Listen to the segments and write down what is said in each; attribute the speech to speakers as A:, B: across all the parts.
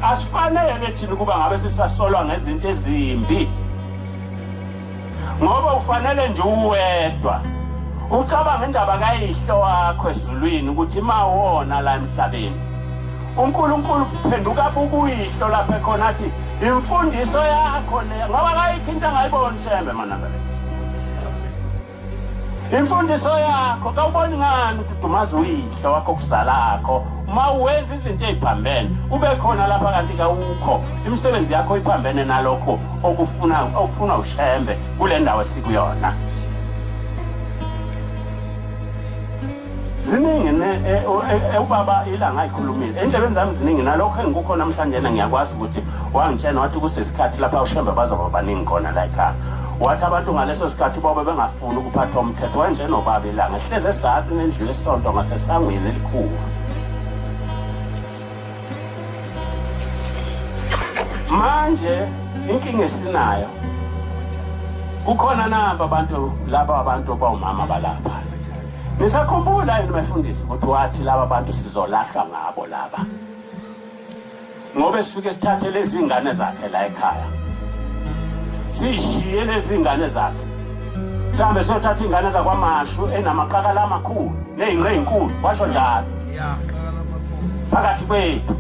A: Asifanele thina kuba ngabe sisasolwa ngezinto ezimbi, ngoba ufanele nje uwedwa ucabanga indaba kayihlo wakho ezulwini ukuthi mawona la emhlabeni. uNkulunkulu uphenduka bukuyihlo lapha ekhona athi imfundiso yakho le, ngoba kayikho into angayiboni Shembe maNazaretha. Imfundiso yakho kawuboni ngani ukuthi udumaza uyihlo wakho kuzalakho uma uwenza izinto eziphambene ube khona lapha kanti kawukho, imisebenzi yakho iphambene nalokho okufuna uShembe kule ndawo esikuyona. Ziningi ubaba ilanga ayikhulumile endlebeni zami, ziningi nalokho engikukho namhlanje ngiyakwazi ukuthi wangitshena wathi kusesikhathi lapha uShembe bazoba baningi khona la ekhaya. Wathi abantu ngaleso sikhathi bobe bengafuni ukuphathwa umthetho, wanjenobaba ilanga ehlezi esazansi nendlu yesonto ngasesangweni elikhulu. Manje inkinga esinayo kukhona naba abantu laba abantu bawumama balapha. Nisakhumbula yini mfundisi ukuthi wathi laba bantu sizolahlwa ngabo laba, ngoba sifike sithathe lezi ngane zakhe la ekhaya, sishiye lezi ngane zakhe sihambe siyothatha ingane zakwaMashu enamaqakala amakhulu ney'nqe ey'nkulu, washo njalo phakathi kwethu.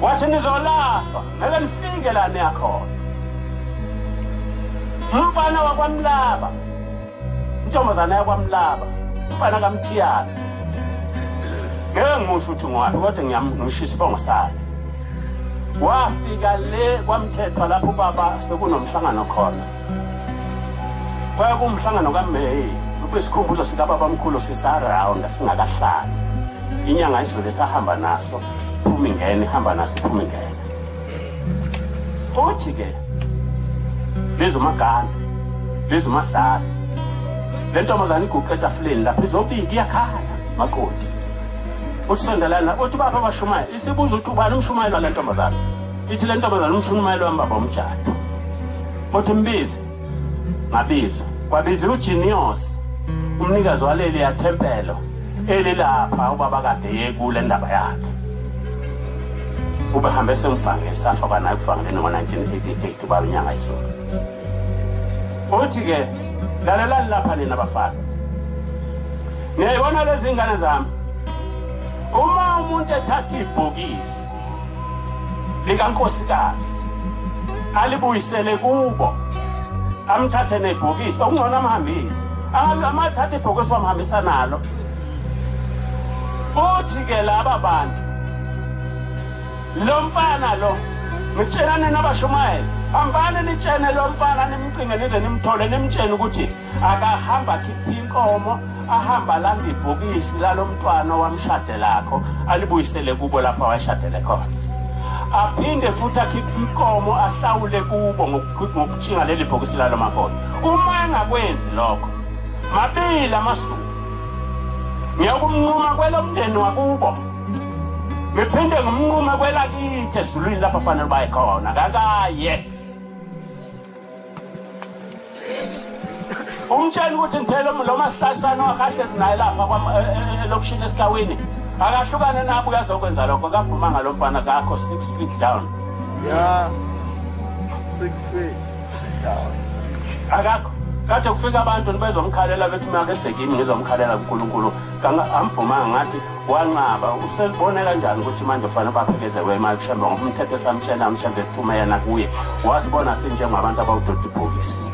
A: Wathi nizolahlwa ngeke nifike la niyakhona. Umfana wakwaMlaba, intombazana yakwaMlaba, umfana kaMthiyana, ngeke ngimusho ukuthi ngowaphi kodwa ngiyamsho isibongo sakhe. Wafika le kwaMthethwa lapho ubaba sekunomhlangano khona, kwakumhlangano kaMeyi, isikhumbuzo sikababa omkhulu sisarawunda singakahlali. Inyanga izulu esahamba naso iphuma ingene, ihamba naso iphuma ingene. Uthi-ke biza uMagana, biza uMahlala, le ntombazane iguqe etafuleni lapho izobika iyakhala makoti. Uthi sondelana, uthi bapha abashumayela, isibuza ukuthi ubani umshumayeli wale ntombazane. Ithi le ntombazane umshumayeli wami baba umjado. Uthi mbize, ngabizwa. Kwabiza uGenius, umnikazi waleli yathempelo elilapha ubaba kade yekule ndaba yakhe. Ubehambe semfange safa naye kufanele ngo-1988 ubaba inyanga isulu. Uthi-ke lalelani lapha nina bafana, niyayibona lezi ngane zami, uma umuntu ethatha ibhokisi likankosikazi alibuyisele kubo, amthathe nebhokisi okungcono amhambise, amathathe ibhokisi wamhambisa nalo. Uthi-ke laba bantu, lo mfana lo ngitshelane nabashumayeli, hambani nitshene lo mfana nimcinge nize nimthole, nimtshene ukuthi akahamba akhiphe inkomo, ahamba alanda ibhokisi lalo mntwana owamshade lakho alibuyisele kubo lapho awayeshadele khona, aphinde futhi akhiphe inkomo ahlawule kubo ngokutshinga leli bhokisi lalo makoti. Uma engakwenzi lokho, mabili amasuku ngiyakumnquma kwelomndeni wakubo, ngiphinde ngimnqume kwelakithi ezulwini lapho fanele baye khona. Kakaye umtshela ukuthi ngithele lo masihlalisane wakahlezi naye lapha elokishini esigawini, akahlukane nabo uyazokwenza lokho. Akavumanga lo mfana, kakho 6 feet down.
B: Yeah, 6 feet down.
A: Akakho. Kade kufika abantu bezomkhalela bethi make sekimi ngizomkhalela kuNkulunkulu, amvumanga ngathi wanqaba. Usebone kanjani ukuthi manje ufanele baphekezelwe imali kuShembe, ngoba umthetho esamtshela uShembe sithume yena kuye wasibona sinjengabantu abawudoti ibhokisi.